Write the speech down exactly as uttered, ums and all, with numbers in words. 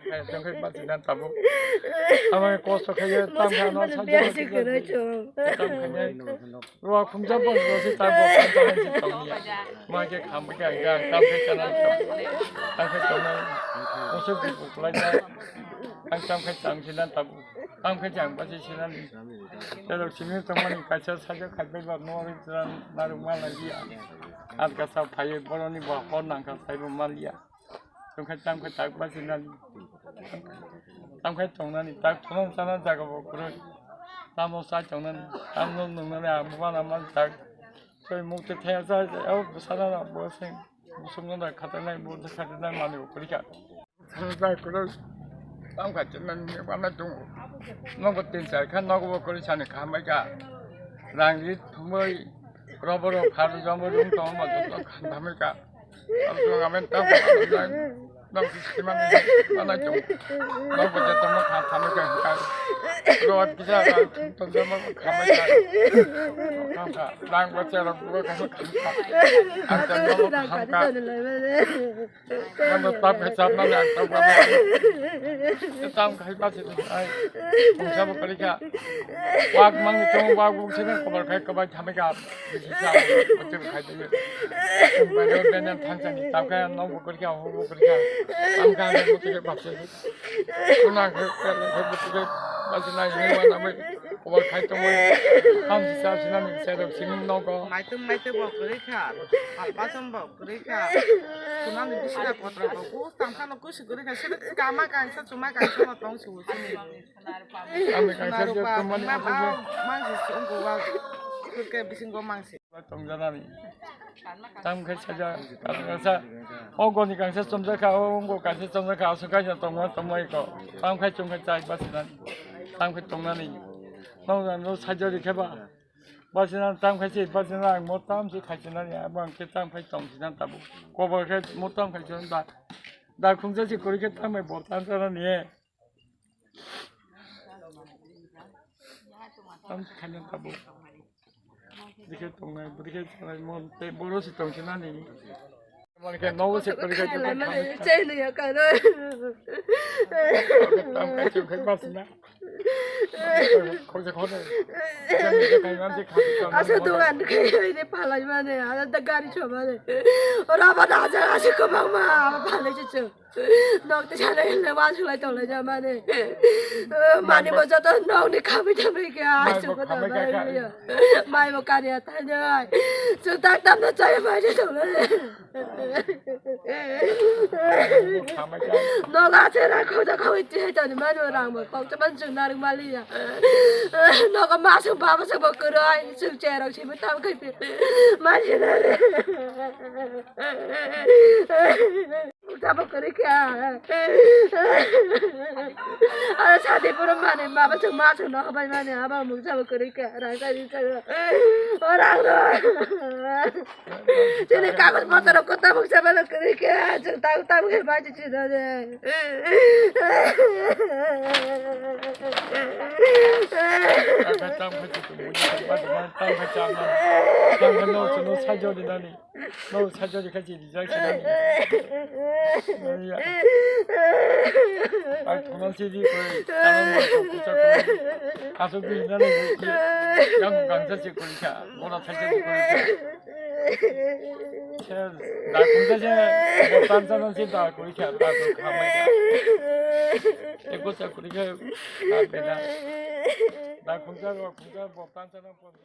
Tongkhai basi dan tabuk. Amai kosto khaye tam khano saja. Tam khanye. Ruwa khumja bol bol si tabuk. Tam khanye si tongya. Ma ke kham ke ang tam khanye chana. Tam khanye tongna. Musu di bukulai na. Ang tam khanye tam si dan tabuk. Tam khanye ang basi si dan. Tero sini tongmani kaisa saja khabai ba no ri tran naru mala dia. At kasa phai boroni ba hor nang ka sai bo malia. Tongkhai tangkhai tak basi nani. Tangkhai tongnani tak thonang sana jaga bo kwrwi. Tamo sa tongnani. Tamo nungnani amo bana man tak. Soi mukti thaya sa o sana na bo sing. Sumna da khatanai bo khatanai mani bo kwrwi ka. Sana tak kwrwi. Tangkhai tongnani bana tung. Nogo tin char khan nogo bo kwrwi sani khambai ka. Rang ri thumbai. Robo rok khar jombo rung tong ma jok khan thambai ka. Ang tong amen tang ko nang nang si si man mana jong. Nang ko jatong ma kha thambai ka ka. Ro at kisa ka tong jombo khambai ka. Kha kha. Nang ko chero ko kha kha. Ang tong jombo kha kha. Nang ko tap kha chap nang ang tong jombo. Tam khai pa si ai. Kong sa bo kali kha. Wak mang ni tong wak buk si nang ko bar khai ko bai thambai ka. Bisi sa, bwtwi khai twi. Bai ro benen thansa ni tawkhe nok bukur kha, hor bukur kha. Am kha, bwtwi khe bapse. Kuna khe, khe, khe, bwtwi khe, basi nai, nai, wana, bai, kobar khai tongwi. Ham si sa, sina ni, sa, rok, sini nogo. Maitung, maitung bo kwrwi kha. Palpasam bo kwrwi kha. Kunani bisina kotra bo. Ku tangkhano kusi kwrwi kha. Sini kama kaisa, chuma kaisa, mo tong su, sini. Ami kaisa je tongmani aswk je. Mangsi se wngkha o, khe bisingo mangsi. Tongjanani. Tam khe saja, tam khe sa. O goni kaisa chomjakha, o wngkha kaisa chomjakha, aswk kaisa tongma tongma iko. Tam khe chum khe chai basinani. Tam khe tongnani. Tongna no sajari khe ba. Basinani tam khe si, basinani ang mo tam si khaisinani, abang khe tam khe tongsinani tabu. Kobo khe mo tam khaisinani da. Da khungsa si kori khe tam khe bo tam sanani. Tam khaina tabuk. Dikhe tongnai, dikhe tongnai, mon tei boro se tongsinani. Mon khe nogo se kori khe tongnai. Chai no ya karo. Tam khe chum khe basna. Khorsa khorsa. Asa dogan khe ini palai mane, ada da gari chomane. Ora ba da aja asa kobang ma, palai chuchu. Nok te sana ile wa sulai tolai ja mane. Mane bo joto nok ni khamai thamai khe ai chu ko da mai ya. Mai bo kari atai jai. Chu tak tam no chai mai je tolai. Nok a chera khoja khoi te tani mane rang bo kok chaman chu narik mali ya. Nok ma su ba ba su bo kuro ai su chera si bo tam khai pe. Mai je na re. Mukjabo kwrwi kha. Aro sadi puro mani mama chwng ma chwng no hobai mani abo mukjabo kwrwi kha. Rang sadi chwng. O rang no. Chini kagoj potro kota mukjabo no kwrwi kha. Chwng tang tang khe bai chi chino de. Tang kha chang kha chang kha chang kha no chwng no sajodi nani. No, sajari khachi rijak sinani. Ai, thonal si di koi, tanang ma kok kucha koi. Asuk di hinani koi. Gam gangsa si koi kha, gora sajari koi kha. Sir, da kungsa je, botan sana si da koi kha, da koi kha mai kha. Eko sa koi kha, da beda. Da kungsa, kungsa botan sana koi.